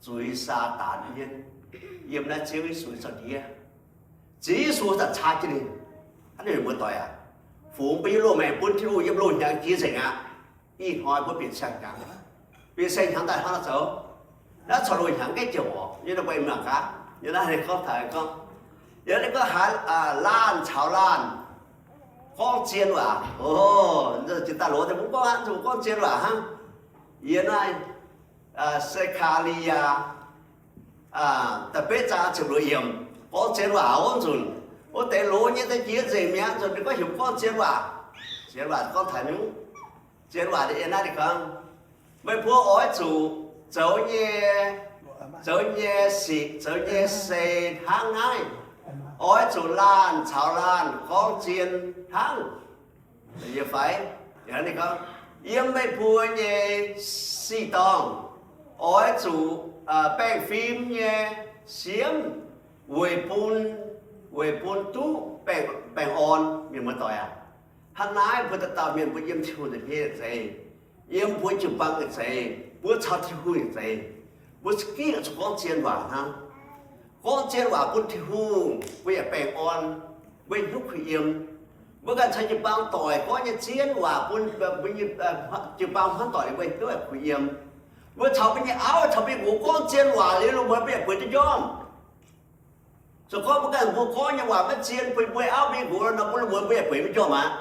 zuiz Saadaan mienv, yiem naaiv Ziouv Yesu nyei zaux-ndiev, Ziouv Yesu daaih caa jienv ninh. Hnangv naaic, mienh muoz-doic aac, fungx mbuo nyei loz-maengc bun Tin-Hungh yiem loz-hnyangx jiex nzengc aqv. Ih hnoi mbuo bieqc siang-hnyangx, bieqc siang-hnyangx daaih hnangv nor zoux. Naaiv corc loz-hnyangx gaengh jiex oc. Yie mbuo mangc gaax, yie naaiv gorngv taux gorngv, yie naaiv gorngv haaix, laanh caux laanh gorngv zien waac. O, jiex daaih loz deix mbuo gorngv aqv, mbuo gorngv zien waac hnangv. Yie naaiv, Se^kaa^li^yaa da'betv zaang ziepc luoqc yiemc, gorngv zien waac wuov nzunc, wuov deix loz nyei deix jiex nzengc mi'aqv. Nzunc ninh gorngv heuc gorngv zien waac. Zien waac gorngv taux nyungc. Zien waac yie naaiv ninh gorngv, meih mbuo oix zuqc zoux nyei, zoux nyei sic, zoux nyei sei hnangv naaiv. Oix zuqc laanh caux laanh gorngv zien hnangv. Yie fai, ninh gorngv, yiem meih mbuo nyei sic dorngh, oix zuqc baengh fim nyei siemv weic bun, weic bun duqv baengh, baengh orn. Mienh muoz-doic aac, hnangv naaiv mbuo dauh dauh mienh mbuo yiem Tin-Hungh nyei hmien zeiz, yiem mbuo jiu-baang nyei zeiz, mbuo caux Tin-Hungh nyei zeiz, mbuo za'gengh zuqc gorngv zien waac hnangv. Gorngv zien waac bun Tin-Hungh, mbuo yaac baengh orn, mbuo yaac hiuv kuh yiem. Mbuo ganh caux jiu-baang doic gorngv nyei zien waac bun jiu-baang hmuangv doic liuz, mbuo hiuv kuh yiem. Mbuo caux mbuo nyei auv caux mbuo nyei nqox gorngv zien waac liuz, lungh muonz mbuo yaac bueix duqv njormh. Se gorngv mbuo ganh mbuo gorngv nyei waac maiv zien bun mbuo auv mbuo nyei nqox nor, mbuo lungh muonz mbuo yaac bueix maiv njormh aqv.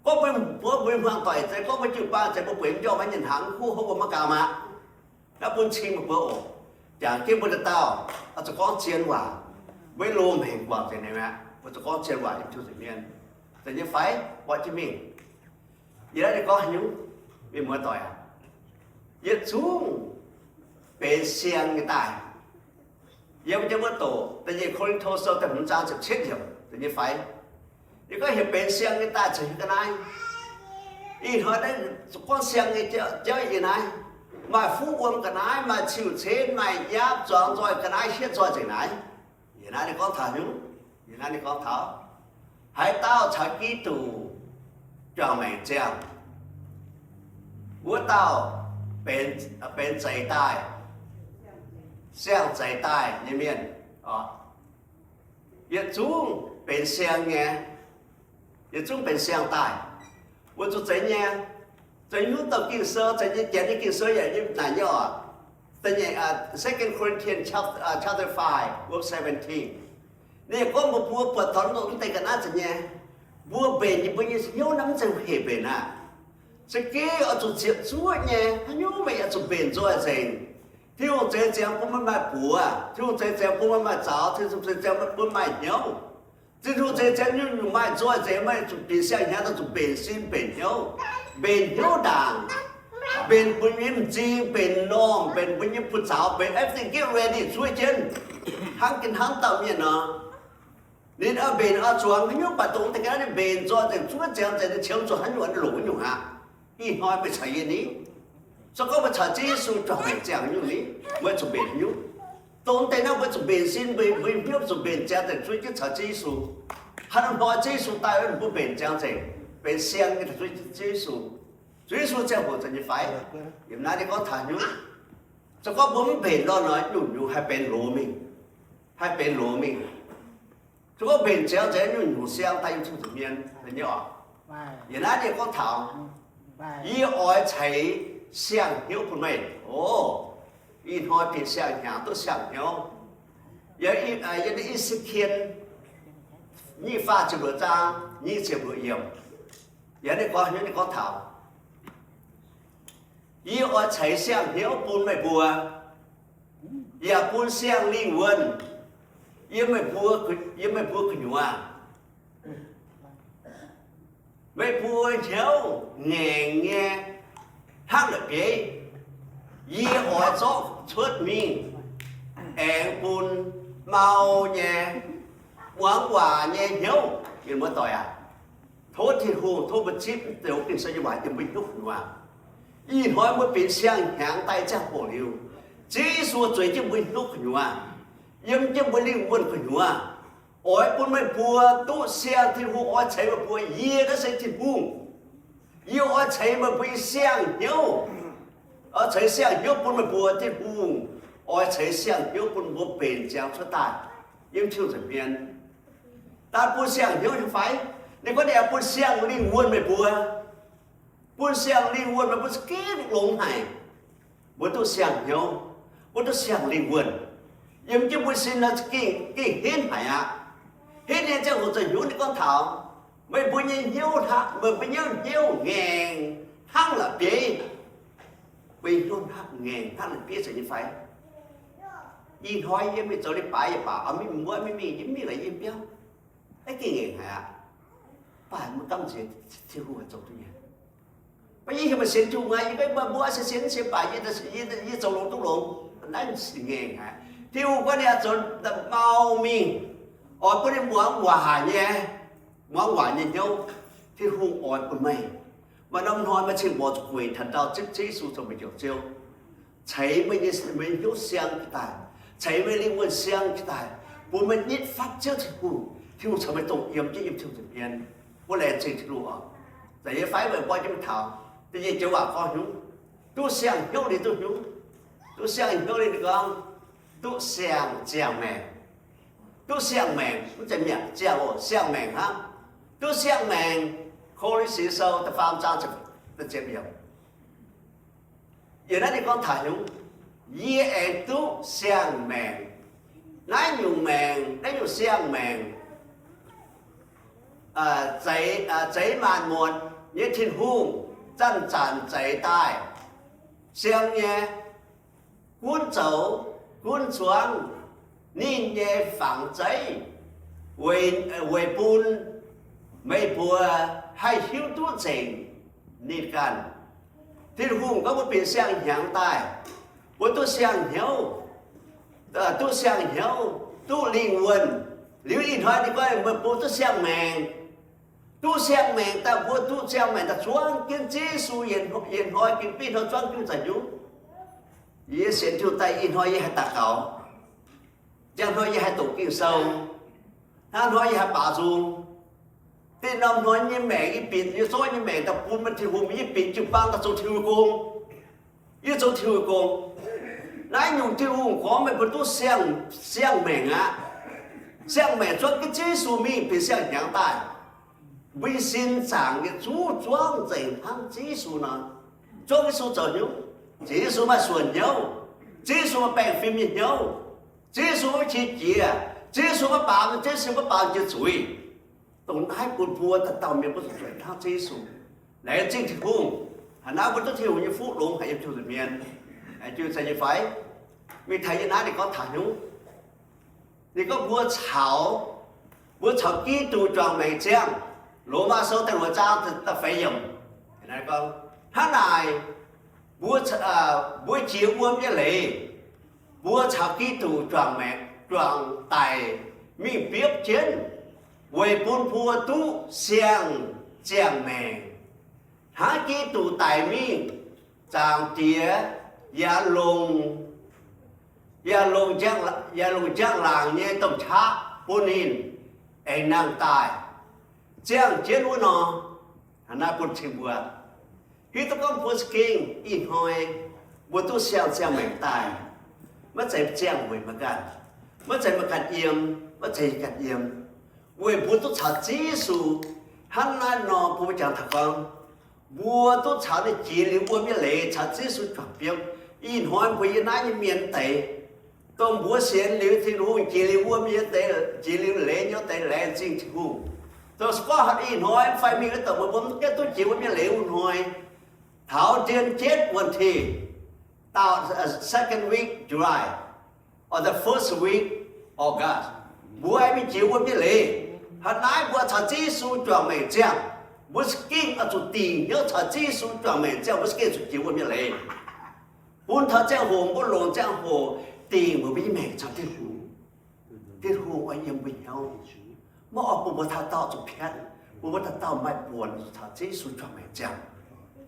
Gorngv mbuo, mbuo, mbuo hmuangv doic zeiz, gorngv mbuo jiu-baang zeiz, mbuo bueix mv njormh, maiv nyinh hnangv kuv hopv mbuo maiv gaux aqv. Naaiv bun cing meih mbuo oc. Jangx jienv mbuo dauh dauh oix zuqc gorngv zien waac. Mbuo loz-maengc guangc nzengc mi'aqv, mbuo zuqc gorngv zien waac yiem Tin-Hungh nyei mienh. Zeiz nyei fai? Buatc jienv mingh. Yie naaiv ninh gorngv haaix nyungc? Mienh muoz-doic aac, yietc zungv benx siang nyei daaih. Yiem jienv wuov doqc da'nyeic Ko^lin^to Sou da'hmz zaang ziepc cietv yiemc, zeiz nyei fai? Ninh gorngv heuc benx siang nyei daaih caux hiuv ga'naaiv. Ih hnoi naaiv gorngv siang nyei jauv yie naaiv, maaih fuqv wuom ga'naaiv, maaih ciu-cen, maaih yaapv zuangx nzoih ga'naaiv hietv nzoih nzengc naaiv. Yie naaiv ninh gorngv taux nyungc, yie naaiv ninh gorngv taux haaix dauh caux Giduc, juangc maengc ziangh. Wuov dauh benx, benx zeix daaih, siang-zeix daaih nyei mienh oc. Yietc zungv benx siang nyei, yietc zungv benx siang daaih. Weic zuqc zeiz nyei, zeiz nyungc douc Ging-Sou, zeiz nyei, janx nyei Ging-Sou yaac nyei naaic nyei oc. Da'nyeic, Second Corinthians chapter, chapter five, verse seventeen. Ninh gorngv mbuox mbuo buatc taux dongh mv deix ga'naaiv zeiz nyei, mbuo mbenc yie mbuo nyei hnyouv naaiv mv zeiz hec mbenc aqv. Za'gengh oix zuqc ziepc zuoqv nyei, haaix nyungc meih oix zuqc mbenc nzoih nzengc. Tin-Hungh zeix ziangx bun meih maaih buoz, Tin-Hungh zeix ziangx bun meih maaih zaux, Tin-Hungh zeix ziangx bun maaih hnyouv. Tin-Hungh zeix ziangx nyungc-nyungc maaih nzoih nzengc, meih zuqc bieqc siang-hnyangx daaih zuqc mbenc sin mbenc hnyouv, mbenc hnyouv ndaangc, mbenc mbuo nyei m'zing, mbenc m'normh, mbenc mbuo nyei buoz-zaux, mbenc everything get ready zuov jienv, hnangv gin hnangv dauh mienh nor. Ninh oix mbenc oix zuangx haaix nyungc, mv baac dongh deix ga'naaiv ninh mbenc nzoih nzengc, zuov ziangx nzengc, ninh qiemx zuqc haaix nyungc ninh longc haaix nyungc aqv. Ih hnoi meih caux yie ni, se gorngv meih caux Ziouv Yesu juangc maengc ziangh nyungc ni, meih zuqc mbenc haaix nyungc? Dongh deix naaiv mbuo zuqc mbenc sin, mbuo, mbuo hnyouv zuqc mbenc ziangx nzengc zuov jienv caux Ziouv Yesu. Haaix norm hnoi Ziouv Yesu daaih, mbuo mbenc ziangx nzengc, benx siang nyei zuov jienv Ziouv Yesu. Zuov Yesu ziangh hoc nzengc nyei fai? Yiem naaiv ninh gorngv taux haaix nyungc, se gorngv mbuo mv mbenc lorh nor, nyungc-nyungc haih benx loz mingh, haih benx loz mingh. Se gorngv mbenc ziangx nzengc nyungc-nyungc siang daaih yiem Tin-Hungh nza'hmien nyei oc. Yiem naaiv ninh gorngv taux, yie oix ceix siang-hnyouv bun meih. O, ih hnoi bieqc siang-hnyangx duqv siang-hnyouv. Yiem, yiem E^se^ken nyic faah ziepc luoqc zaang nyic ziepc luoqc yiemc, yiem naaiv ninh gorngv, ninh gorngv taux, yie oix ceix siang-hnyouv bun meih mbuo, yaac bun siang-lingh wuonh yiem meih mbuo, yiem meih mbuo gu'nyuoz. Meih mbuo hnyouv ngaengc nyei hnangv la'bieiv, yie oix zorqv cuotv mingh aengx bun mau nyei, muangx waac nyei hnyouv. Mienh muoz-doic aac, tov Tin-Hungh, tov mbuo zipv deix Ging-Sou nyei waac yiem mbuo hnyouv gu'nyuoz. Ih hnoi mbuo benx siang-hnyangx daaih ziangh hoc liuz, Ziouv Yesu zueiz jienv mbuo hnyouv gu'nyuoz, yiem jienv mbuo lingh wuonh gu'nyuoz, oix bun meih mbuo duqv siang. Tin-Hungh oix ceix meih mbuo, yie naaiv se Tin-Hungh. Yie oix ceix meih mbuo nyei siang-hnyouv, oix ceix siang-hnyouv bun meih mbuo. Tin-Hungh oix ceix siang-hnyouv bun mbuo mbenc ziangx cuotv daaih yiem Tin-Hungh nza'hmien. Daaih bun siang-hnyouv nyei fai? Ninh gorngv ninh yaac bun siang-lingh wuonh meih mbuo. Bun siang-lingh wuonh meih mbuo za'gengh longx haic. Mbuo duqv siang-hnyouv, mbuo duqv siang-lingh wuonh yiem jienv mbuo sin nor, za'gengh, gengh henv haic aqv. Henv nyei ziangh hoc zoux hnyouv, ninh gorngv taux meih mbuo nyei hnyouv hnangv, meih mbuo nyei hnyouv ngaengc hnangv la'bieiv. Meih hnyouv hnangv ngaengc hnangv la'bieiv zeiz nyei fai? Ih hnoi yie mingh zoux leiz-baaix yaac baac, mingh mbuo mingh, mingh, yie mingh laaix yie biauv, aeqv, gengh ngaengc haic aqv. Mv baac maiv gamh nziex, Tin-Hungh haih zoux duqv nyei. Mv baac yie heuc meih sienx Tin-Hungh aqv, yie gorngv mbuo mbuo se sienx, sienx baac yie, yie zoux longx duqv longx. Naaiv ngaengc haic. Tin-Hungh gorngv ninh oix zoux mau mingh, oix bun ninh muangx waac nyei, muangx waac nyei hnyouv. Tin-Hungh oix bun meih. Maaih norm hnoi meih cing-mborqc zuqc gueic taux ndau zipv Ziouv Yesu zoux meih njoux Ziouv, ceix meih nyei, meih nyei hnyouv siang jiez daaih, ceix meih lingh wuonh siang jiez daaih, bun meih nitv fatv Ziouv Tin-Hungh. Tin-Hungh caux meih dongh yiem jienv yiem Tin-Hungh nza'hmien. Mbuo laengz zingh Tin-Hungh oc. Da'nyeic fai meih mbuo jiex mingh taux da'nyeic joux waac gorngv hnyouv, duqv siang-hnyouv liuz duqv hnyouv. Duqv siang-hnyouv liuz ninh gorngv, duqv siang ziangh maengc. Duqv siang-maengc, mv zeiz mi'aqv, ziangh oc, siang-maengc hnangv. Duqv siang-maengc, Ko^lin^si Sou da'faam zaang ziepc yiemc. Yiem naaiv ninh gorngv taux hnyouv, yie aengx duqv siang-maengc. Naaiv nyungc maengc, naaiv nyungc siang-maengc, zeix, zeix maanc muotc nyei Tin-Hungh zanc-zanc zeix daaih. Siang nyei, gunv zoux, gunv zuangv ninh nyei fangx zeiv, weic, weic bun meih mbuo haih hiuv duqv nzengc ninh ganh. Tin-Hungh gorngv mbuo benx siang-hnyangx daaih, mbuo duqv siang-hnyouv, duqv siang-hnyouv, duqv lingh wuonh. Liuz ih hnoi ninh gorngv meih mbuo duqv siang-maengc. Duqv siang-maengc daaih, mbuo duqv siang-maengc daaih zuangv jienv Ziouv Yesu yietc hnoi, yietc hnoi gengh beiv hnoi zuangv jienv za'hnyouv. Yie sienx Tin-Hungh daaih ih hnoi yie haih daux gaux. Njang hnoi yie haih doqc Ging-Sou. Hnangv hnoi yie haih baaux nzung. Da'nyeic norm hnoi nyei maengc, yie binc yie zorqv nyei maengc daaih bun meih Tin-Hungh, yie binc jiu-baang daaih zoux Tin-Hungh gong. Yie zoux Tin-Hungh gong. Naaiv nyungc Tin-Hungh gorngv meih mbuo duqv siang, siang-maengc aqv. Siang-maengc zuangv Yesu mingh benx siang-hnyangx daaih. Mbuo nyei sin zaangc yietc zungv zuangv nzengc hnangv Yesu nor. Zuangv Yesu zoux hnyouv. Yesu maaih suonc hnyouv. Yesu maaih baengh fim nyei hnyouv. Yesu maiv qiex jiez. Yesu maiv baamz, Yesu maiv baamz jiex zuiz. Dongh naaiv bun mbuo dauh dauh mienh mbuo zuqc nzueic hnangv Yesu. Laengz zingh Tin-Hungh. Haaix naaiv mbuo duqv Tin-Hungh nyei fuqv longx haic yiem Tin-Hungh mienh. Aengx jiu-baang nyei fai? Mingh taux yie naaiv ninh gorngv taux hnyouv. Ninh gorngv mbuo caux, mbuo caux Giduc juangc maengc ziangh. Lomaa Sou da'luoqc zaang da'feix yiemc. Hnangv naaic, mbuo, mbuo jiex wuom nyei leiz, mbuo caux Giduc juangc maengc, juangc daic mingh biopv jienv, weic bun mbuo duqv siang-ziangh maengc. Hnangv Giduc daic mingh, Zaangc Diex yaac longc, yaac longc, yaac longc njang-laangc nyei domh qaqv bun ninh aengx nangh daaih ziangh jienv wuov nor. Naaiv bun cing mbuo hiuv duqv gorngv mbuo za'gengh ih hnoi mbuo duqv siang-ziangh maengc daaih, maiv zeiz ziangh weic meih ganh, maiv zeiz meih ganh yiem, maiv zeiz yie ganh yiem, weic mbuo duqv caux Yesu. Hnangv naaiv nor bun mbuo jangx taux gorngv, mbuo duqv caux ninh jiex liuz wuom nyei leiz, caux Yesu juangc biopv. Ih hnoi mbuo yiem naaiv nyei mienh deix, dongh mbuo sienx liuz Tin-Hungh, jiex liuz wuom nyei deix, jiex liuz leiz nyei deix, laengz zingh Tin-Hungh. Dongh se gorngv ih hnoi fai mingh wuov douc mbuo mv gaengh duqv jiex wuom nyei leiz wuov hnoi, taux ndien jietv wuonh tih, daauh second week July or the first week August, mbuo aengx mingh jiex wuom nyei leiz. Hnangv naaiv mbuo caux Yesu juangc maengc ziangh, mbuo za'gengh oix zuqc dingc hnyouv caux Yesu juangc maengc ziangh, mbuo za'gengh zuqc jiex wuom nyei leiz. Bun taux ziangh hoc mbuo longc ziangh hoc dingc mbuo nyei maengc caux Tin-Hungh. Tin-Hungh oix yiem mbuo hnyouv, maiv oix bun mbuo dauh dauh zuqc piatv, bun mbuo dauh dauh maaih buonc caux Yesu juangc maengc ziangh.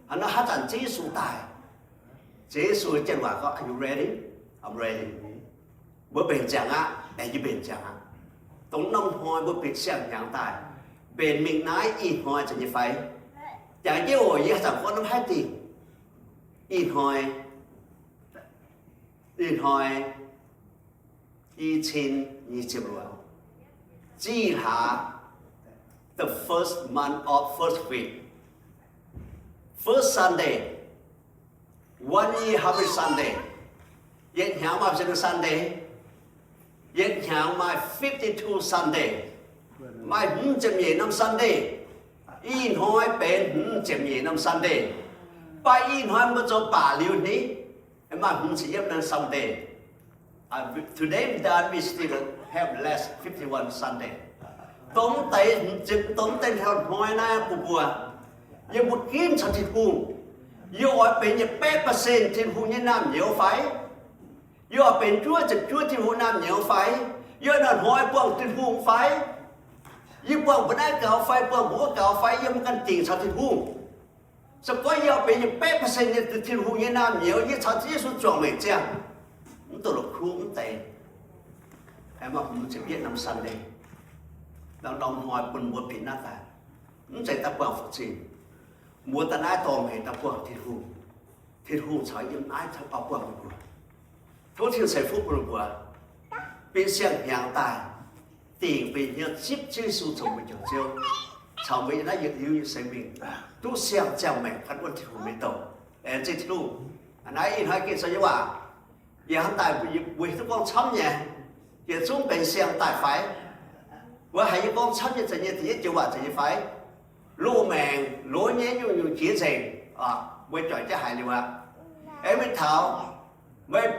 Hnangv naaiv haaix zanc Yesu daaih, Yesu jienv waac gorngv, Are you ready? I'm ready. Mbuo mbenc ziangx aqv. Aengx yie mbenc ziangx aqv. Dongh norm hnoi mbuo benx siang-hnyangx daaih, mbenc mingh naaiv ih hnoi zeiz nyei fai? Jangx jienv oc, yie haaix zanc gorngv norm haaix dingc. Ih hnoi, ih hnoi, i cin nyic ziepc luoqc, zih hlaax, the first month of first week, first Sunday, one year how many Sunday? Yietc hnyangx maaih ziepc nyeic Sunday. Yietc hnyangx maaih fifty-two Sunday. Maaih hmz ziepc nyeic norm Sunday. Ih hnoi benx hmz ziepc nyeic norm Sunday. Mv baac ih hnoi mbuo zoux baac liuz ni, maaih hmz ziepc yietv norm Sunday. Today done, we still have left fifty-one Sunday. Dongh deix, dongh deix hnoi naaiv bun mbuo, yie mbuo ginv caux Tin-Hungh, yie oix benx yietc baeqv percent Tin-Hungh nyei naamh nyouz fai? Yie oix benx juov ziepc juov Tin-Hungh naamh nyouz fai? Yie hnoi-hnoi buangh Tin-Hungh fai? Yie buangh mbuo naaiv gaux fai, buangh mbuo wuov gaux fai? Yie mbuo ganh dingc caux Tin-Hungh. Se gorngv yie oix benx yietc baeqv percent nyei Tin-Hungh nyei naamh nyouz, yie caux Yesu juangc maengc ziangh, mv duqv la'kuqv mv deix. Maaih hmz ziepc yietv norm Sunday, norm hnoi bun mbuo bieqc naaiv daaih, mv zeiz daaih buangh fu'zing. Mbuo daaih naaiv dorngx haic daaih buangh Tin-Hungh. Tin-Hungh caux yiem naaiv buangh mbuo. Tov Tin-Hungh ceix fuqv bun mbuo, benx siang-hnyangx daaih, dingc benx hnyouv zipv Ziouv Yesu zoux mbuo Njoux Ziouv, caux mbuo yiem naaiv yietc liuz nyei seix mingh duqv siang-ziangh maengc gan wuonv Tin-Hungh nyei douh. Aengx zingh Tin-Hungh. Naaiv ih hnoi gengh zoux nyei waac, yie hnamv daaih mbuo hiuv duqv gorngv camv nyei, yietc zungv benx siang daaih fai? Mbuo haiz yie gorngv camv nyei zeiz nyei da'yietv joux waac zeiz nyei fai? Loz-maengc loz nyei nyungc-nyungc jiex nzengc, mbuo juangc jienv haiz liuz aqv. Aengx mingh taux meih,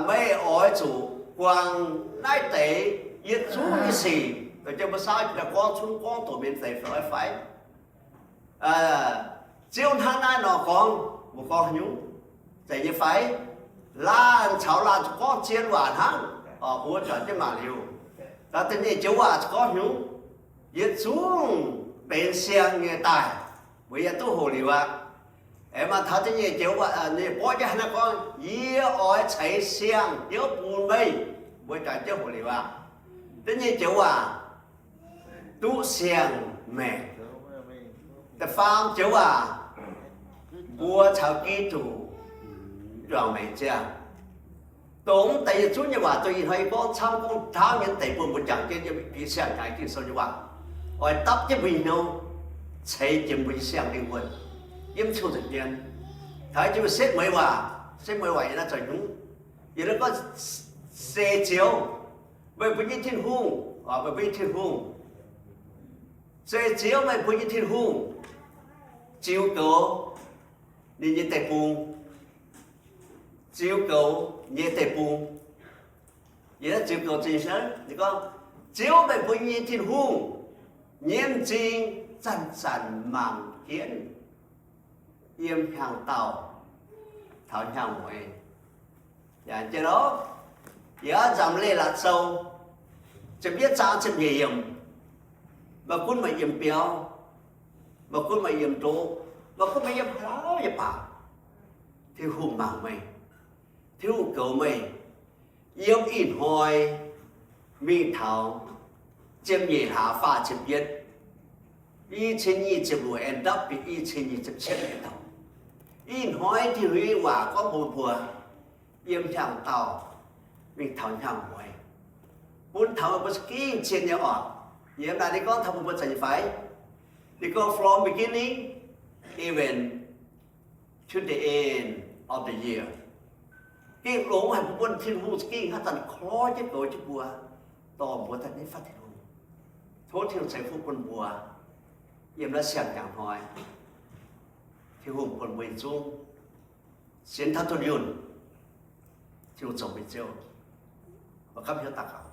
meih oix zuqc guangc naaiv deix yietc zungv nyei sic, dongh jienv mbuo saauv jiex daaih gorngv cunv gorngv doqc mienh deix fai? Ziouv hnangv naaiv nor gorngv, mbuo gorngv haaix nyungc? Zeiz nyei fai? Laanh caux laanh zuqc gorngv zien waac hnangv. Mbuo juangc jienv mangc liuz, da'nyeic joux waac zuqc gorngv haaix nyungc? Yietc zungv benx siang nyei daaih. Mbuo yaac duqv hoqc liuz aqv. Aengx maaih taux da'nyeic joux waac, ninh borqv jienv hnangv naaiv gorngv, Yie oix ceix siang-hnyouv bun meih. Mbuo juangc jienv hoqc liuz aqv. Da'nyeic joux waac, duqv siang-maengc. Da'faam joux waac, mbuo caux Giduc juangc maengc ziangh. Dongh mv deix yietc zungv nyei waac dongh ih hnoi yie gorngv camv gorngv ndaauv nyei deix bun mbuo jangx jienv yiem bieqc siang-hnyangx Ging-Sou nyei waac, oix dapv jienv mbuo nyei hnyouv, ceix jienv mbuo nyei siang-lingh wuonh, yiem ziangh hoc nzengc mienh. Taux jiex mbuo setv mueiz waac, setv mueiz waac yiem naaiv zoux hnyungv, yiem naaiv gorngv, Se Ziouv, meih mbuo nyei Tin-Hungh, meih mbuo nyei Tin-Hungh. Se Ziouv, meih mbuo nyei Tin-Hungh, ziux goux ninh nyei deic-bung, ziux goux nyei deic-bung. Yiem naaiv ziux goux zinh, ninh gorngv, Ziouv, meih mbuo nyei Tin-Hungh, nyei m'zing zanc-zanc mangc jienv yiem hnyangx-daauh taux hnyangx-mueiz. Yaac jienv lorqc, yaac Nzamc Leiz-Latc Sou ziepc yietv zaang ziepc nyeic yiemc, maiv gunv meih yiem biauv, maiv gunv meih yiem ndoqv, maiv gunv meih yiem haaix nyungc nyei baac, Tin-Hungh mangc meih, Tin-Hungh goux meih, yiem ih hnoi mingh taux ziepc nyeic hlaax faah ziepc yietv, i cin nyic ziepc luoqc aengx ndapv bieqc i cin nyic ziepc cietv nyei dorngx. Ih hnoi Tin-Hungh nyei waac gorngv mbuox mbuo, yiem hnyangx-daauh mingh taux hnyangx-mueiz, bun taux meih mbuo za'gengh zien nyei orqc. Yiem naaiv ninh gorngv taux meih mbuo zanc nyei fai? Ninh gorngv, from beginning even to the end of the year. Gengh longx haic, bun Tin-Hungh za'gengh haaix zanc koi jienv goux jienv mbuo, dorh mbuo daaih nyei fatv Tin-Hungh. Tov Tin-Hungh ceix fuqv bun mbuo yiem naaiv siang-hnyangx hnoi. Tin-Hungh bun mbuo yietc zungv sienx taux dunh yunh. Tin-Hungh zoux mbuo nyei Ziouv. Mbuo gapv hnyouv daux gaux.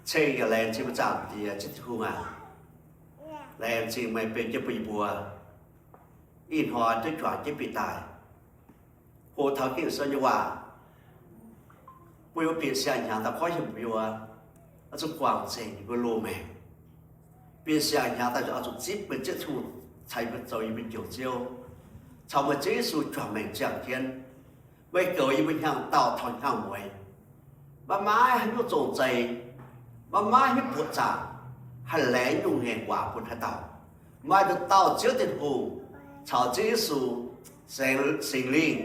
Ceng yaac laengz zingh mbuo Zaangc Diex, Ziouv Tin-Hungh aac, laengz zingh meih benx jienv mbuo nyei mbuox. Ih hnoi duqv juangc jienv bieqc daaih, hoqc taux Ging-Sou nyei waac, bun mbuo bieqc siang-hnyangx daaih goiv heuc mbuo oix zuqc guangc nzengc mbuo loz-maengc. Bieqc siang-hnyangx daaih oix zuqc zipv meih Ziouv Tin-Hungh caux mbuo zoux yie mbuo Njoux Ziouv, caux meih Ziouv Yesu juangc maengc ziangh jienv, meih goux yie mbuo hnyangx-daauh taux hnyangx-mueiz. Maiv maaih haaix nyungc zong-zeiz, maiv maaih haaix nyungc buoqc zaangc haih laengz nyungc ngaengc waac bun haaix dauh. Maaih nduqc dauh Ziouv Tin-Hungh caux Ziouv Yesu, Singx Lingh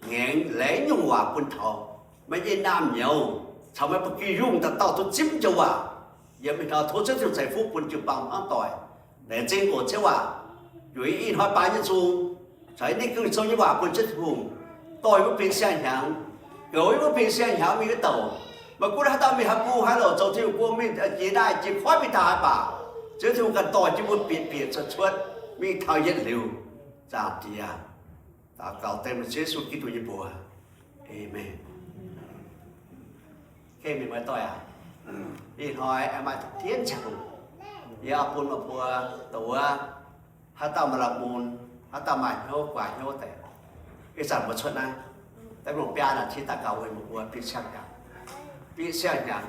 ngaengc laengz nyungc waac bun taux meih nyei naamh nyouz caux meih ba'gi yungh dauh dauh duqv zipv joux waac. Yiem ih hnoi tov Ziouv Tin-Hungh ceix fuqv bun jiu-baang hnangv doic. Laengz zingh oc Ziouv aac. Weic ih hnoi baaix nyei nzung, caux yie ninh Ging-Sou nyei waac bun Ziouv Tin-Hungh, dorh yie mbuo bieqc siang-hnyangx, goux yie mbuo bieqc siang-hnyangx mingh wuov douc. Maiv gunv haaix dauh mingh haaix bung haaix louc zoux Tin-Hungh gong mingh jiex ndaaih jiex koiv mingh daaih haaix baac, Ziouv Tin-Hungh ganh dorh jienv mbuo bieqc bieqc cuotv cuotv mingh taux yietc liuz. Zaangc Diex, daux gaux dengv meih Ziouv Yesu Giduc nyei mbuox. Aamen. Gengh mienh muoz-doic aac, ih hnoi aengx maaih dienv ziangh hoc, yie oix bun meih mbuo doqc wuov, haaix dauh maaih la'mun, haaix dauh maaih hnyouv guaax hnyouv deix, ih zanc mbuo cuotv naaiv, daaih longc biaa naaic ti daux gaux weic meih mbuo bieqc siang-hnyangx, bieqc siang-hnyangx.